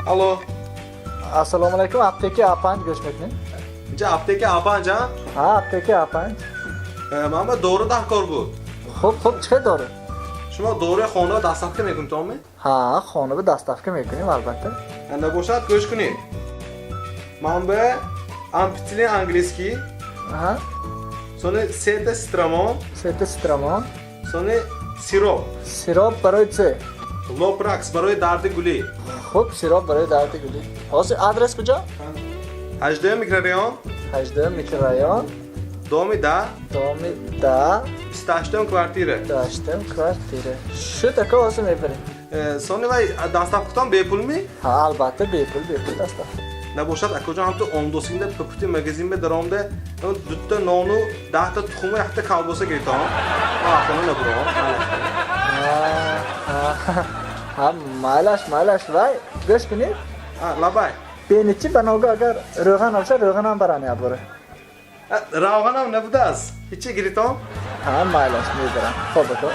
Алло. Ассалому алайкум, аптеки А5 гӯш мекунем. Инҷа аптеки А5, а? Ҳа, аптеки А5. Ман ба дору даркор буд. Хуб, хуб, чӣ хел дору? Шумо доруи хона доставка мекунед, томи? Ҳа, хона ба доставка мекунем, албатта. Набошад, гӯш кунед. Ман ба ампициллин английский, сони сета цитрамон, сета цитрамон, сони сироп. Сироп барои чӣ? Лопракс барои дарди гулӣ. Хуб, сироп барои дарди гулӣ. Ҳозир адрес куҷо? 18 микрорайон. 18 микрорайон. Доми 10. Доми 10. 28-ум квартира. 28-ум квартира. Шуд, ака, ҳозир мебарем. Сони вай доставкатон бепулми? Ҳа, албатта, бепул, бепул доставка. Набошад, акоҷон, ҳамту ондосинда по пути магазин бе даромда дутта нону, 10та тухму, якта колбаса гиритон. Ман хона набурам. Ҳа, майлаш, майлаш. Вай, гӯш кунед. Лабай. Беничи ба нога агар рӯған бошад, рӯғанам барам як бора. Равғанам набудааст, ҳичи гиритон. Ҳа, майлаш, мебарам. Хоб, ака.